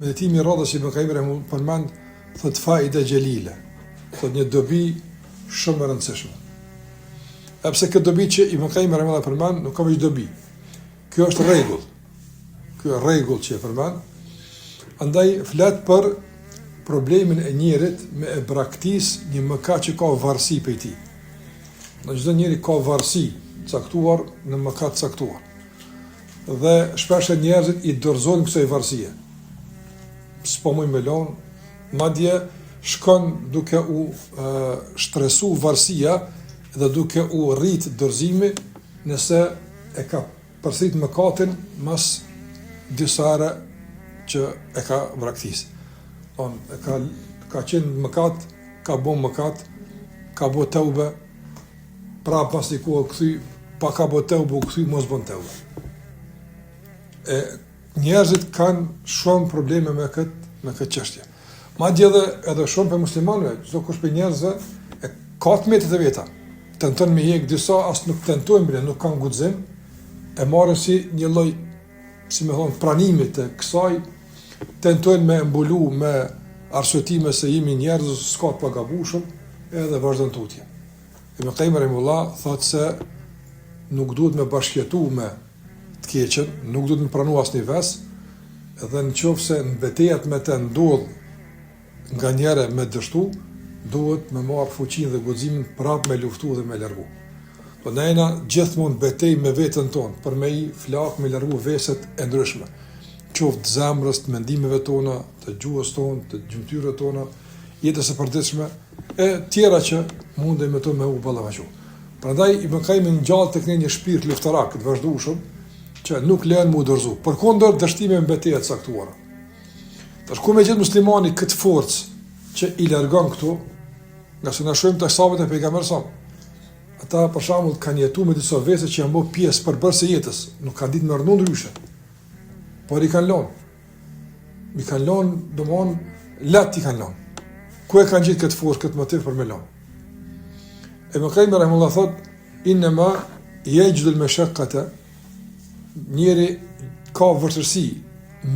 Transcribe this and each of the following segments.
Meditimi i radhës që Ibn Kajimi rahimehullah përmend, thotë faide xhelile, thotë një dobi shumë e rëndësishme. Edhe pse këtë dobi që Ibn Kajimi rahimehullah përmend, nuk ka veç dobi. Kjo është rregull. Kjo është rregull që e përmend. Andaj flet për problemin e njerit me e braktis një mëkat që ka varësi prej tij. Në çdo njeri ka varësi caktuar në mëkat caktuar. Dhe shpeshherë njerëzit i dorëzohen kësaj varësie. S'po muj me lon, madje shkon duke u e, shtresu varësia dhe duke u rrit dorëzimi nëse e ka përsërit mëkatin mas disa herë që e ka braktis. On, e ka, ka qenë mëkat, ka bo mëkat, ka bo teube, Prapë pas një kohe u kthy, pa ka bo teube u kthy, mos bon teube. E njerëzit kanë shumë probleme me këtë me këtë çështje. Madje edhe edhe shumë prej muslimanëve, çdokush prej njerëzve e ka të metat e veta. Tenton me hjek disa as nuk tentojnë bile, nuk kanë guxim, e marrin si një lloj si me thonë pranimit të kësaj, tentojnë me mbulu me arsyetime se jemi njerëz, s'ka të pagabushëm, edhe vazhdon tutje. Ibn Qayyim rahimullah thotë se nuk duhet me bashkëjetu me të keqen, nuk duhet me pranu asnjë ves, dhe në qoftë se në betejat me të ndodh nganjëherë me dështu, duhet me marrë fuqinë dhe guximin prapë me luftu dhe me largu. Po ne jena gjithmonë betejë me veten tonë, për me i flak me largu veset e ndryshme, qoftë të zemrës, të mendimeve tona, të gjuhës tonë, të gjymtyrëve tona, jetës së përditshme e tjera që mundemi me to me u ballafaqu. Prandaj Ibn Kajimi ngjall tek ne një shpirt luftarak të vazhdueshëm që nuk lejon me u dorëzu, përkundër dështimeve në beteja të caktuara. Tash ku me gjet muslimani këtë forcë që i largon këto, ngase na shohim te sahabët e pejgamberit sa. Ata për shembull kanë jetuar me disa vese që janë bërë pjesë përbërëse e jetës, nuk kanë ditë me rrnu ndryshe. Por i kanë lënë. I kanë lënë, domthon, lehtë i kanë lënë. Ku e kanë gjetë këtë forcë, këtë motiv për me lënë? Ibn Kajimi rahimullah thot, innema jexhidul meshekkate, njeri ka vështirësi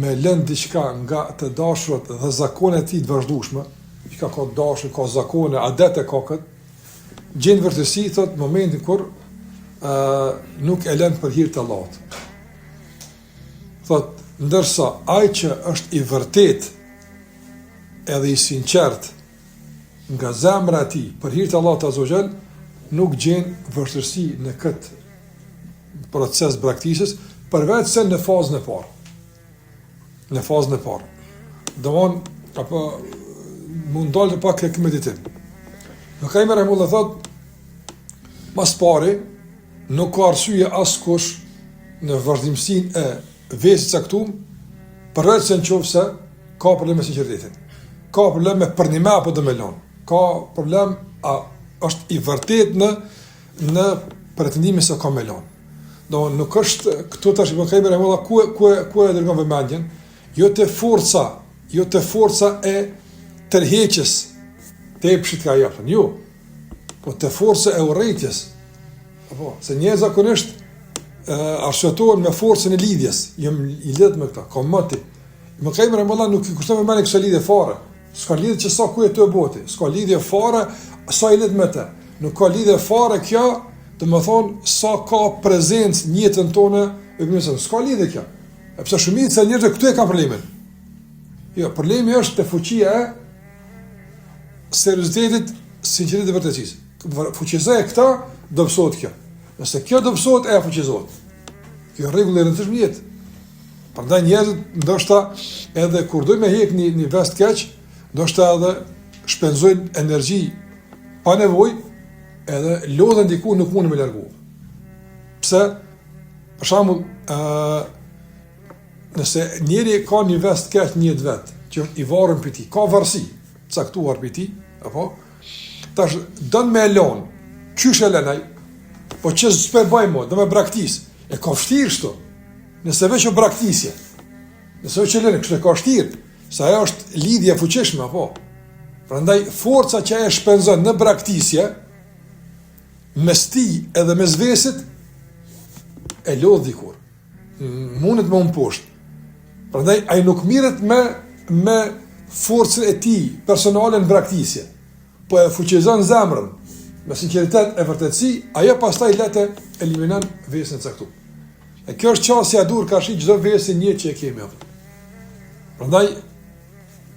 me lënë diçka nga të dashurat dhe zakonet e tij të vazhdueshme, diçka ka dashur, ka zakone, adete ka këtë, gjen vështirësi, thot, momentin kur uh, nuk e lën për hir të Allahut. Thot, ndërsa ai që është i vërtet edhe i sinqert nga zemra e tij për hir të Allahut azze ue xhel, nuk gjen vështirësi në këtë proces braktisës, përveç se në fazën e parë. Në fazën e parë. Domthon, apo me u ndalë pak te ky meditim. Ibn Kajimi rahimullah thot, ma s'pari, Nuk ka arsye askush në vazhdimësinë e vesit caktum, përveç se në qoftë se ka problem me sinqeritetin. Ka problem me përnime apo do me lon. Ka problem a është i vërtet në në pretendimin se ka me lon. Do nuk është këtu tash Ibn Kajimi rahimullah ku ku ku e dërgon vëmendjen, jo te forca, jo te forca e tërheqjes të epshit ka jepën. Jo. Po te forca e urrejtjes. Apo, se njerëzit zakonisht e, arsyetohen me forcën e lidhjes, jam i lidhur me këta, kam moti. Ibn Kajimi rahimullah nuk i kushton vëmendje kësaj lidhje fare. S'ka lidhje që sa ku je tu e bo ti, s'ka lidhje fare sa i lidh me të. Nuk ka lidhje fare kjo, domethënë, sa ka prezencë në jetën tonë, e bëjmë s'ka lidhje kjo. E pse shumica e njerëzve këtu e kanë problemin. Jo, problemi është te fuqia e seriozitetit, sinqeritetit dhe vërtetësisë. Fuqizoje këta, dobësohet kjo. Nëse kjo dobësohet, ajo fuqizohet. Kjo rregull i rëndësishëm në jetë. Prandaj njerëzit ndoshta edhe kur dojnë me hek një një ves të keq, ndoshta edhe shpenzojnë energji pa nevojë, edhe lodhen diku nuk mundën me largu. Pse? Për shembull, ë Nëse njeri ka një ves të keq në jetë vet, që është i varur prej tij, ka varësi të caktuar prej tij, apo tash don me e lon, qysh e lën ai? Po që s'po e bëj më, do me braktis. E ka vështirë kështu. Nëse veç o braktisje. Nëse veç e lën, kështu e ka vështirë, se ajo është lidhje e fuqishme, apo? Prandaj forca që e shpenzon në braktisje mes tij edhe mes vesit e lodh dikur. mundet me u mposht. Prandaj ai nuk mirret me me forcën e tij personale në braktisje, po e fuqizon zemrën me sinqeritet e vërtetësi, ajo pastaj lehtë eliminon vesin e caktuar. E kjo është qasja e duhur karshi çdo vesi një që e kemi apo. Prandaj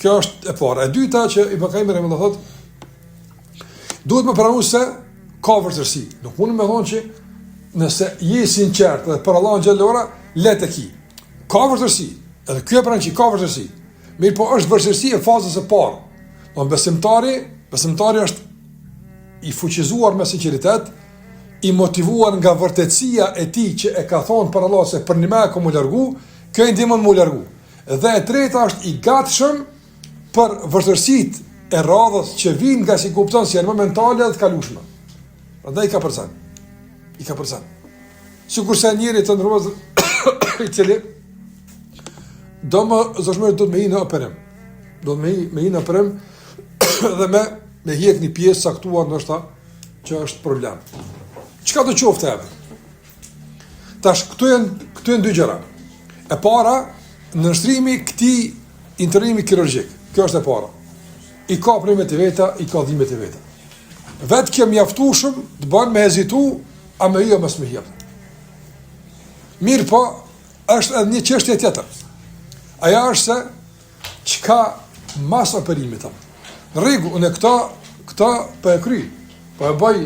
kjo është e para. E dyta që Ibn Kajimi rahimehullah thotë duhet me pranu se ka vështirësi. Nuk mund me thonë që nëse je i sinqert dhe për Allahun xhelle ue ala, lehtë e ki. Ka vështirësi. Edhe kjo e pranon që ka vështirësi. Mirëpo është vështirësi e fazës së parë. Do besimtari, besimtari është i fuqizuar me sinqeritet, i motivuar nga vërtetësia e tij që e ka thonë për Allah se përnjëmend e ka m'u largu, kjo i ndihmon m'u largu. Dhe e treta është i gatshëm për vështirësitë e radhës që vijnë ngase i kupton se janë momentale dhe të kalueshme. Prandaj i kapërcen. I kapërcen. Sikurse njeri të nderuar i cili domosdoshmërisht do të me hi në operim. Do të me hi, me hi në operim dhe me, me hjek një pjesë caktuar ndoshta që është problem. Çka do qoftë edhe? Tash, këtu janë, këtu janë dy gjëra. E para, nënshtrimi këtij intervenimi kirurgjik. Kjo është e para. I ka problemet e veta, i ka dhimbjet e veta. Vetë kjo mjaftueshëm të bën me hezitu, a me hi a mos me hi. Mirëpo, është edhe një çështje tjetër. Ajo është se çka mas operimit apo. Në rregull, unë këto këto po e kry, po e bëj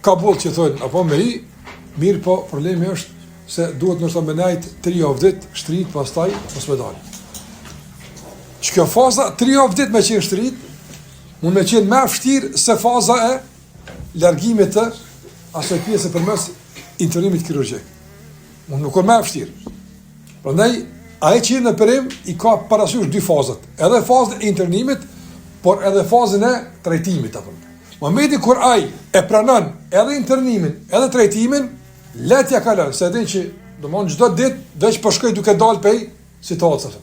kabul që thonë, apo me hi, mirëpo problemi është se duhet ndoshta me nejt 3 javë ditë shtrit pastaj mos me dal. Që kjo faza 3 javë ditë me qenë shtrit, mund me qenë më vështirë se faza e largimit të asaj pjese përmes intervenimit kirurgjik. Mund me kon më vështirë. Prandaj ai që në operim i ka parasysh dy fazat, edhe fazën e intervenimit, por edhe fazën e trajtimit apo. Momenti kur ai e pranon edhe intervenimin, edhe trajtimin, lehtë ja kalon, se e din që domthon çdo ditë veç po shkoj duke dalë pej situatës.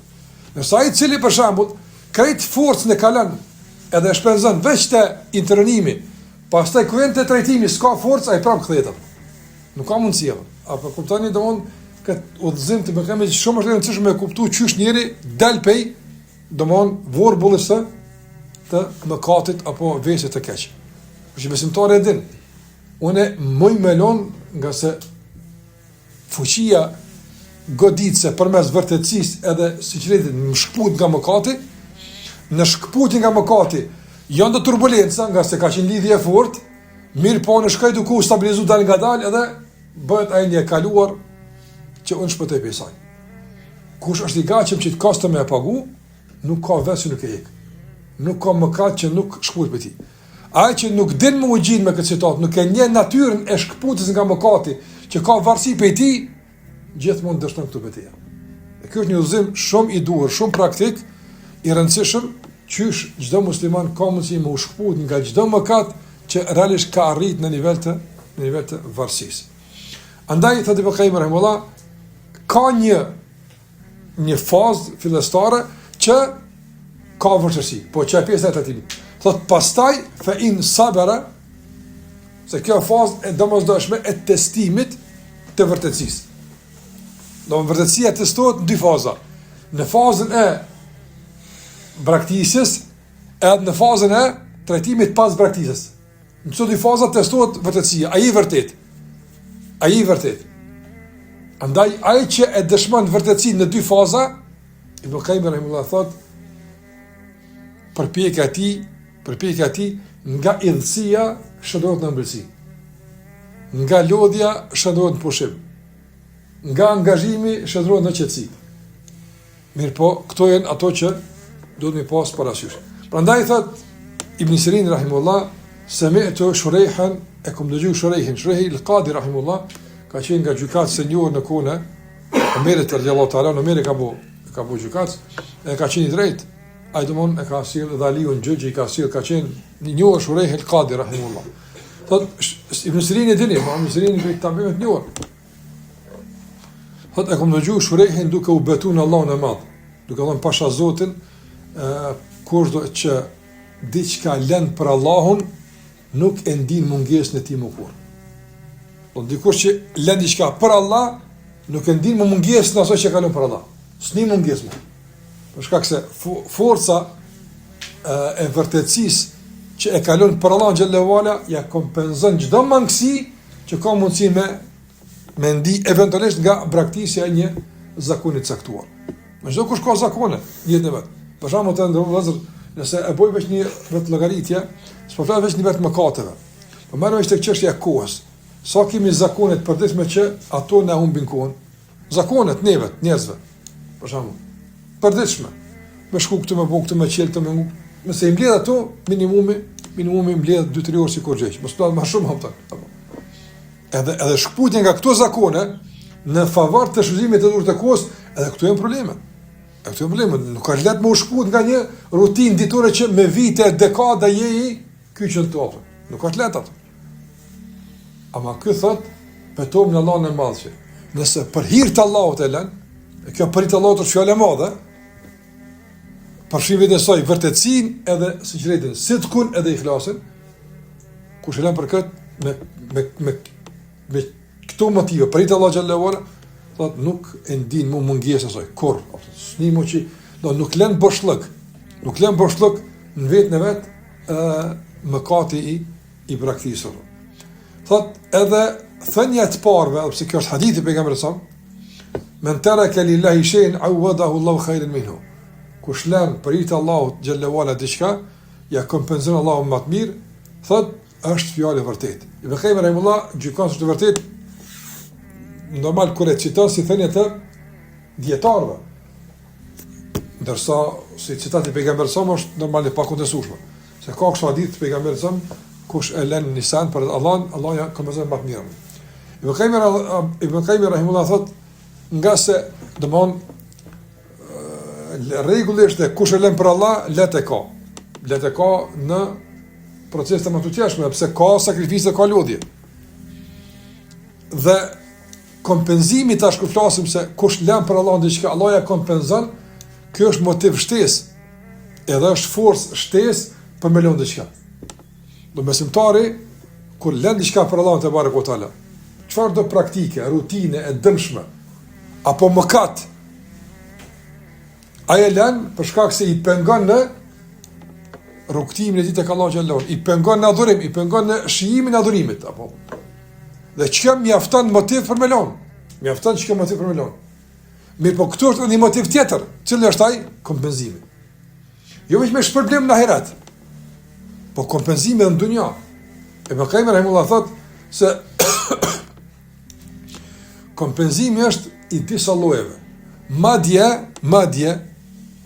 Ndërsa ai i cili për shembull krejt forcën e kalon edhe e shpenzon veç te intervenimi, pastaj kur vjen te trajtimi s'ka forcë, ai prapë kthehet. Nuk ka mundësi apo. A po kuptoni domthon këtë udhëzim të Bekemit shumë është e rëndësishme me kuptu qysh njeri del pej domthon vorbullës së të mëkatit apo vesit të keq. Por që besimtari e din, unë muj me lon ngase fuqia goditëse përmes vërtetësisë edhe sinqeritetit më shkput nga mëkati, në shkputje nga mëkati, janë do turbulenca, ngase ka qenë lidhje e fortë, mirëpo unë shkoj duke u stabilizu dal nga dal edhe bëhet ajo një e kaluar që unë shpëtoj prej saj. Kush është i gatshëm që atë kosto me e pagu, nuk ka ves që nuk e hek. Nuk ka mëkat që nuk shkput prej tij. Ai që nuk din me u gjind me këtë situatë, nuk e njeh natyrën e shkëputjes nga mëkati, që ka varësi prej tij, gjithmonë dështon këto beteja. Dhe ky është një udhëzim shumë i duhur, shumë praktik, i rëndësishëm, qysh çdo musliman ka mundësi me u shkëput nga çdo mëkat që realisht ka arrit në nivel të në nivel të varësisë. Andaj thotë Ibn Qayyim rahimullah ka një një fazë fillestare që ka vështirësi, po që e pjesa e trajtimit. Thot pastaj fa in sabara se kjo fazë e domosdoshme e testimit të vërtetësisë. Do vërtetësia testohet në dy faza. Në fazën e braktisjes edhe në fazën e trajtimit pas braktisjes. Në këto dy faza testohet vërtetësia, a je i vërtetë. A je i vërtetë. Andaj ai që e dëshmon vërtetësinë në dy faza, Ibn Qayyim rahimullah thot përpjekja e tij, përpjekja e tij nga idhësia shndërrohet në ëmbëlsi. Nga lodhja shndërrohet në pushim. Nga angazhimi shndërrohet në qetësi. Mirëpo, këto janë ato që duhet me pas parasysh. Prandaj thot Ibn Sirin rahimullah, semi'tu Shurejhan, e kom dëgju Shurejhin, Shurejh el-Kadi rahimullah, ka qenë nga gjykatësit e njohur në kohën e Omerit radiallahu ta'ala, Omeri ka bo, ka bo gjykatës, e ka qenë i drejtë. Ai domthon e ka sjell dhe Aliu në gjyq i ka sjell, ka qenë i njohur Shurejh el-Kadi rahimullah. Thot Ibn Sirin e dini, po Ibn Sirin prej tabiinëve të njohur. Thot e kom dëgju Shurejhin duke u betu në Allahun e Madh, duke thënë pasha Zotin, ë kushdo që diçka lën për Allahun, nuk e ndin mungesën e tij më kurrë. Do dikush që lën diçka për Allah, nuk e ndin më mungesën e asaj që ka lënë për Allah. S'nin mungesë më. Për shkak se forca e vërtetësisë që e kalon për Allahun xhelle ue ala ja kompenzon çdo mangësi që ka mundësi me me ndi eventualisht nga braktisja e një zakoni të caktuar. Me çdokush ka zakone në jetën e vet. Për shembull të nderuar vëllezër, nëse e bëj veç një vetëllogaritje, s'po flas veç në nivel të mëkateve. Po merr veç tek çështja e kohës. Sa kemi zakone të përditshme që ato na humbin kohën? Zakonet neve, njerëzve. Për shembull, përditshme. Me shku këtu me bo këtu me çel këtu me ngu. Nëse i mbledh ato minimumi, minimumi mbledh 2-3 orë sikur gjej. Mos mbledh më shumë apo. Edhe edhe shkputja nga këto zakone në favor të shfrytëzimit të duhur të kohës, edhe këto janë probleme. Edhe këto janë probleme. Nuk ka lehtë me u shkput nga një rutinë ditore që me vite e dekada je i kyçun në to. Nuk është lehtë ato. Ama ky thot, betohem në Allahun e madh që nëse për hir të Allahut e lën, e kjo për hir të Allahut është fjalë e madhe, përfshin veten e saj vërtetësinë edhe sinqeritetin, sidkun edhe ihlasin, kush e lën për këtë me me me me këto motive, për hir të Allahut xhelle ue ala, thot nuk e ndin më mungesën e saj, kurr, s'ni më që do nuk lën boshllëk, nuk lën boshllëk në veten e vet, ë mëkati i i braktisur. Thot edhe thënia e të parëve, edhe pse kjo është hadithi i pejgamberit sa, men tereke lillahi shej'en awadahu Allahu khairan minhu. Kush lën për hir të Allahut xhelle ue ala diçka, ja kompenzon Allahu më të mirë, thot është fjalë e vërtetë. Ibn Kajjim rahimullah gjykon se është e vërtetë normal kur e citon si thënie të dijetarëve. Ndërsa si citat i pejgamberit sa është normal e pakontestueshme. Se ka kështu hadith të pejgamberit sa kush e lën një sen për Allahun, Allahu ja kompenzon më të mirë. Ibn Kajjim Ibn Kajjim rahimullah thot ngase domthon rregulli është kush e lën për Allah, lehtë e ka. Lehtë e ka në proces të mëtutjeshme, pse ka sakrificë ka lodhje. Dhe kompenzimi tash kur flasim se kush lën për Allahun diçka, Allah ja kompenzon, kjo është motiv shtesë. Edhe është forcë shtesë për me lënë diçka. Do besimtari kur lën diçka për Allahun tebareke ue teala, çfarëdo praktike, rutine e dëmshme apo mëkat, ai e lën për shkak se i pengon në rrugëtimin e tij tek Allahu xhelle ue ala, i pengon në adhurim, i pengon në shijimin e adhurimit apo. Dhe çka mjafton motiv për me lon? Mjafton çka motiv për me lon? Mirëpo këtu është një motiv tjetër, cili është ai? Kompenzimi. Jo veç me shpërblim në ahiret, po kompenzimi edhe në dunja. Ibn Kajjim rahimullah thot se kompenzimi është i disa llojeve. Madje, madje,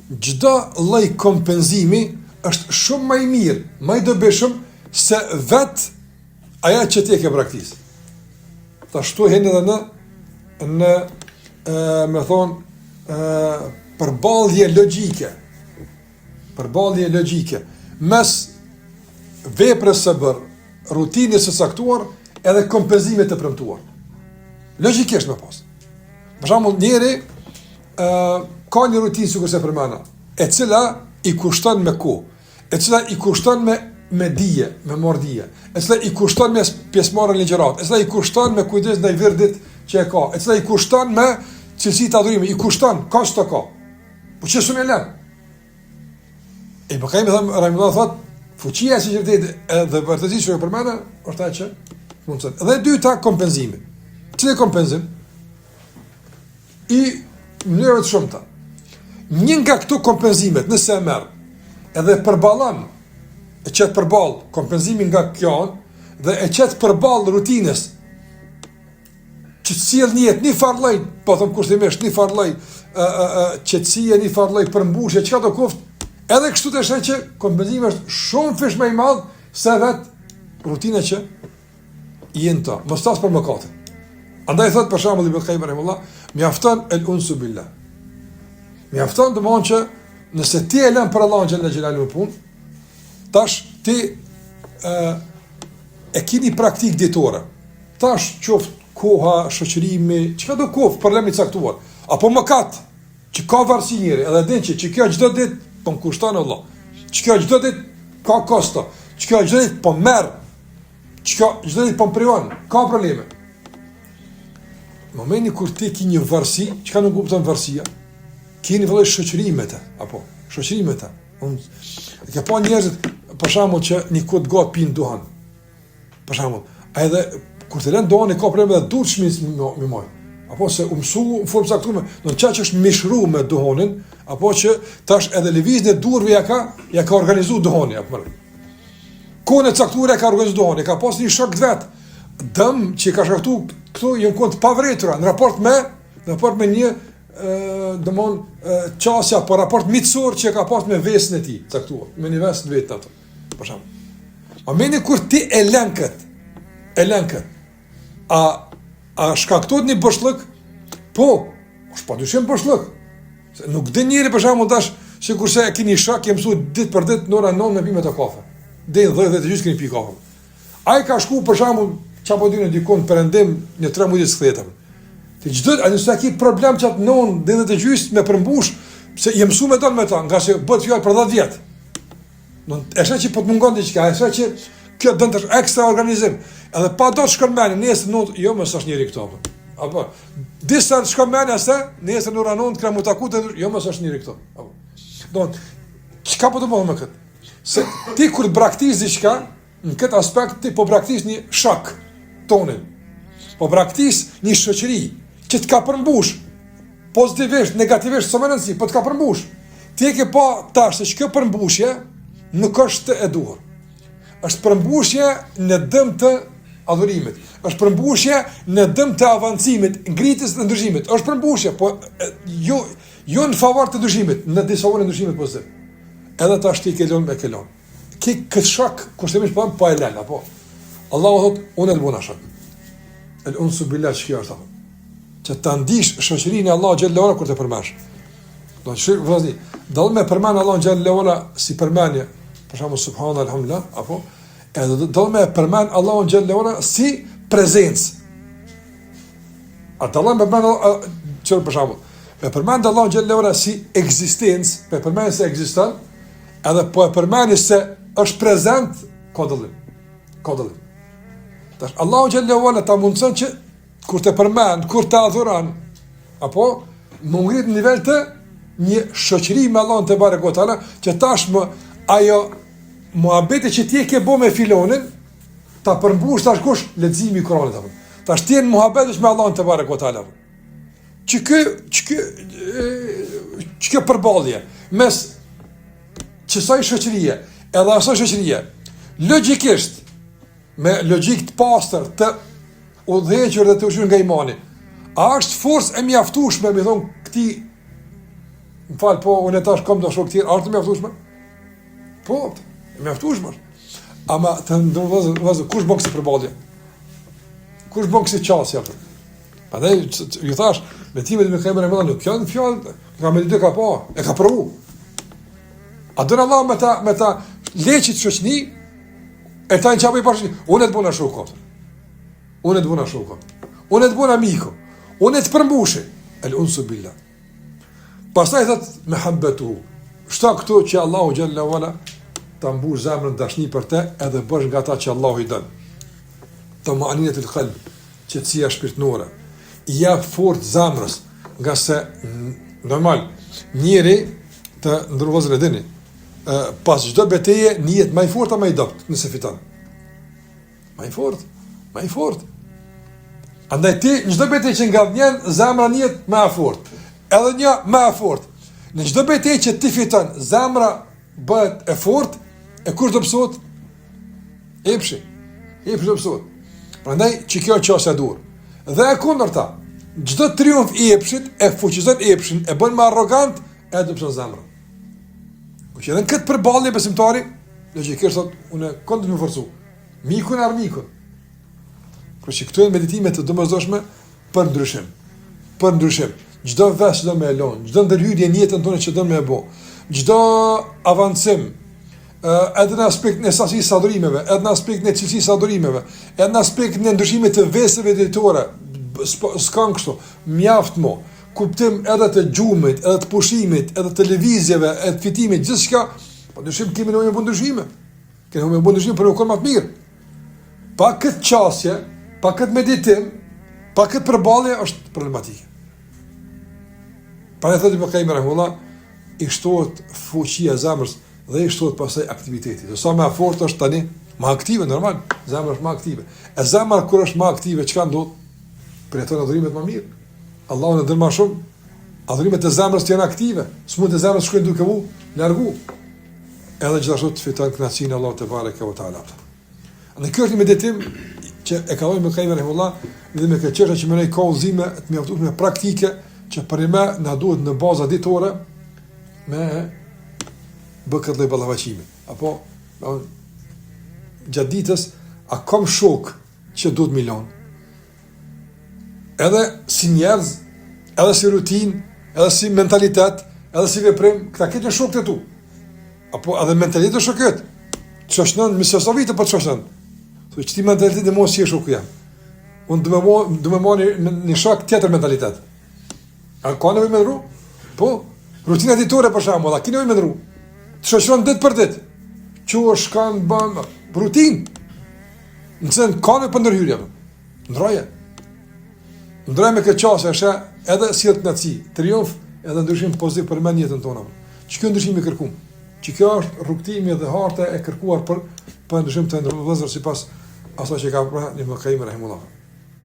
çdo lloj kompenzimi është shumë më i mirë, më i dobishëm se vetë ajo që ti e ke braktis. Tash ktu hin edhe në, në e, me thonë, e, përballje logjike, përballje logjike, mes veprës së bërë, rutinës së caktuar, edhe kompenzimit të premtuar. Logjikisht me pas. Për shembull, njeri ë ka një rutinë sikurse përmenda, e cila i kushton me kohë, e cila i kushton me me dije, me marr dije, e cila i kushton me pjesëmarrje në ligjëratë, e cila i kushton me kujdes ndaj virdit që e ka, e cila i kushton me cilësi të adhurimit, i kushton, kosto ka. Po që s'un e lën? Ibn Kajjim rahimullah thot, fuqia e sinqeritetit edhe vërtetësisë që e përmenda, është ajo që mundson. Dhe e dyta kompenzimi. Cili kompenzim? I mënyrave të shumta. Një nga këto kompenzimet, nëse e merr, edhe përballon e qet përballë kompenzimin nga kjo anë dhe e qet përballë rutinës që të sjell një jetë, një farë lloj, po them kushtimisht, një farë lloj ë ë ë qetësie, një farë lloj përmbushje, çka do koftë, edhe kështu të sheh që kompenzimi është shumëfish më i madh se vet rutina që je në të, mos flas për mëkatin. Andaj thot për shembull Ibn Qayyim rahimullah, mjafton el unsu billah. Mjafton domthon që nëse ti e lën për Allahun xhelle xhelaluhu punë, tash ti ë e kini praktikë ditore. Tash qoftë koha, shoqërimi, çka do koftë problem i caktuar, apo mëkat që ka varësi njeri, edhe din që që kjo çdo ditë po më kushton Allah. Që kjo çdo ditë ka kosto, që kjo çdo ditë po merr, që kjo çdo ditë po më privon, ka probleme. Momenti kur ti ki një varësi, çka nënkupton varësia? Ki një lloj shoqëri me të, apo shoqëri me të. Unë e ke pa njerëzit për shembull që një kohë t'gatë pinë duhan. Për shembull, edhe kur të lënë duhanin ka problem edhe duhet shmis me me maj. Apo se u mësu në formë caktuar, do të thotë që është mishru me duhanin, apo që tash edhe lëvizjen e duarve ja ka ja ka organizuar duhani apo më. Kohën e caktuar e ka organizuar duhani, ka pas një shok të vet. Dëm që i ka shkaktu këto janë konë të pavërejtura në raport me në raport me një domthon qasja apo raport miqësor që e ka pas me vesin e tij, caktuar, me një ves të vetë ato. Për shembull. Momentin kur ti e lën kët, e lën kët. A a shkaktohet një boshllëk? Po, është padyshim boshllëk. Se nuk din njeri për shembull tash, sikurse e keni shok, je mësu ditë për ditë në ora 9 me pi me të kafe. Deri në 10 dhe gjysmë keni pi kafe. Ai ka shku për shembull, ça po di unë dikun në perëndim, një 3 muaj s'kthehet. Ti çdo, a nëse ke problem qat 9 deri në gjysmë me përmbush, pse je mësu me don me ta, ngase bëhet fjalë për 10 vjet. Do e sheh që po të mungon diçka, e sheh që kjo don tash ekstra organizim. Edhe pa do të shkon mendja, nesër nuk, jo më s'është njeri këtu apo. Apo disa të shkon mendja se nesër në ora 9 kena m'u taku të jo më s'është njeri këtu. Apo. Do çka po të bëj me këtë? Se ti kur braktis diçka, në këtë aspekt ti po braktis një shok tonin. Po braktis një shoqëri që të ka përmbush pozitivisht, negativisht, s'o me rëndësi, po të ka përmbush. Ti e ke pa tash se kjo përmbushje nuk është e duhur. Është përmbushje në dëm të adhurimit, është përmbushje në dëm të avancimit, ngritjes dhe ndryshimit. Është përmbushje, po jo jo në favor të ndryshimit, në disfavor të ndryshimit pozitiv. Edhe tash ti ke lënë me ke lënë. Ki këtë shok, kushtimisht po po e lën apo. Allahu thot, unë të bona shok. El unsu billah çka është apo. Që ta ndish shoqërinë e Allahut xhelle ue ala kur të përmendsh. Do të shih vëllazni, do me përmend Allahun xhelle ue ala si përmendje, për shembull subhanallah alhamdulillah, apo edhe do me përmend Allahun xhelle ue ala si prezencë. A do me përmend që për shembull, me përmend Allahun xhelle ue ala si ekzistencë, me përmend se ekziston, edhe po e përmend se është prezent, ka dallim. Ka dallim. Tash Allahu xhelle ue ala ta mundson që kur të përmend, kur të adhuron, apo m'u ngrit në nivel të një shoqëri me Allahun tebareke ue teala, që tashmë ajo muhabeti që ti e ke bo me filonin, ta përmbush tash kush leximi i Kuranit apo. Tash ti në muhabet me Allahun tebareke ue teala. Që ky, që ky, që kjo përballje mes qësaj shoqërie edhe asaj shoqërie, logjikisht me logjikë të pastër të udhëhequr dhe të ushqyer nga imani. A është forcë e mjaftueshme, me thon këtij më fal, po unë tash kam do shok tjerë, a është e mjaftueshme? Po, e mjaftueshme është. Ama të nderuar vëllezër, kush bën kësi përballje? Kush bën kësi qasje apo? Prandaj ju thash, meditimet e Ibn Kajjim rahimehullah nuk janë fjalë, ka meditu ka pa, e ka provu. A don Allah me ta me ta le qit shoqni, e ta në çapo i pashin, unë të bona shok. Unë të bona shok. Unë të bona miku. Unë të përmbushi. El unsu billah. Pastaj thot mehabbetuhu. Shto këtu që Allahu xhelle ue ala ta mbush zemrën dashni për të edhe bësh nga ata që Allahu i don. Tumaaninetul kalb, qetësia shpirtërore. I jap forcë zemrës, ngase normal njeri të nderuar vëllezër e dini, pas çdo beteje nihet më i fortë a më i dobët nëse fiton. Ma i fort, ma i fort. Andaj ti në çdo betejë që ngadhnjen, zemra nihet më e fort. Edhe një më e fort. Në çdo betejë që ti fiton, zemra bëhet e fort, e kush dobësohet? Epshi. Epshi dobësohet. Prandaj që kjo është qasja e duhur. Dhe e kundërta, çdo triumf i epshit e fuqizon epshin, e bën më arrogant, e dobëson zemrën. Po që edhe në këtë përballje besimtari, logjikisht thotë, unë kon du me forcu, mikun e armikun. Kështu që këto janë meditime të domosdoshme për ndryshim. Për ndryshim. Çdo ves që do me e lon, çdo ndërhyrje në jetën tonë që do me e bo, çdo avancim, edhe në aspektin e sasisë së adhurimeve, edhe në aspektin e cilësisë së adhurimeve, edhe në aspektin e ndryshimit të veseve ditore, s'kan kështu, mjaft mo, kuptim edhe të gjumit, edhe të pushimit, edhe të lëvizjeve, edhe të fitimit, gjithçka, pa dyshim kemi nevojë me bo ndryshime. Kemi nevojë me bo ndryshime për me konë më të mirë. Pa këtë qasje, pa këtë meditim, pa këtë përballje është problematike. Prandaj thotë Ibn Kajimi rahimehullah, i shtohet fuqia e zemrës dhe i shtohet pastaj aktiviteti. Dhe sa më e fortë është tani, më aktive normal, zemra është më aktive. E zemra kur është më aktive, çka ndodh? Përjeton adhurimet më mirë. Allahun e don më shumë. Adhurimet e zemrës janë aktive. Sëmundjet e zemrës shkojnë duke u largu. Edhe gjithashtu të fiton kënaqësinë e Allahut tebareke ve teala. Në kjo është një meditim që e ka dhënë Ibn Kajimi rahimehullah, lidhur me këtë çështje që mendoj ka udhëzime të mjaftueshme praktike që përnjëmend na duhet në baza ditore me bë këtë lloj ballafaqimi. Apo, do gjatë ditës a kam shok që duhet m'i lon? Edhe si njerëz, edhe si rutinë, edhe si mentalitet, edhe si veprim, këta këta janë shokët e tu. Apo edhe mentaliteti është shokët. Të shoqëron, më sa vite po të shoqëron. Thuaj që ti mentaliteti mos je shoku jem. Unë du me mo, du me marrë një, një shok tjetër mentalitet. A ka nevojë me ndru? Po, rutina ditore për shembull, a ki nevojë me ndru? Të shoqëron ditë për ditë. Çohesh, shkon, bën rutinë. Nëse ka nevojë për ndërhyrje. Ndroje. Ndroje me këtë qasje është edhe sjell kënaqësi, triumf edhe ndryshim pozitiv për në jetën tonë. Që kjo ndryshim i kërkum. Që kjo është rrugëtimi dhe harta e kërkuar për për ndryshim të ndërruar vëllazër sipas asaj që ka përmend Ibn Kajimi rahimehullah.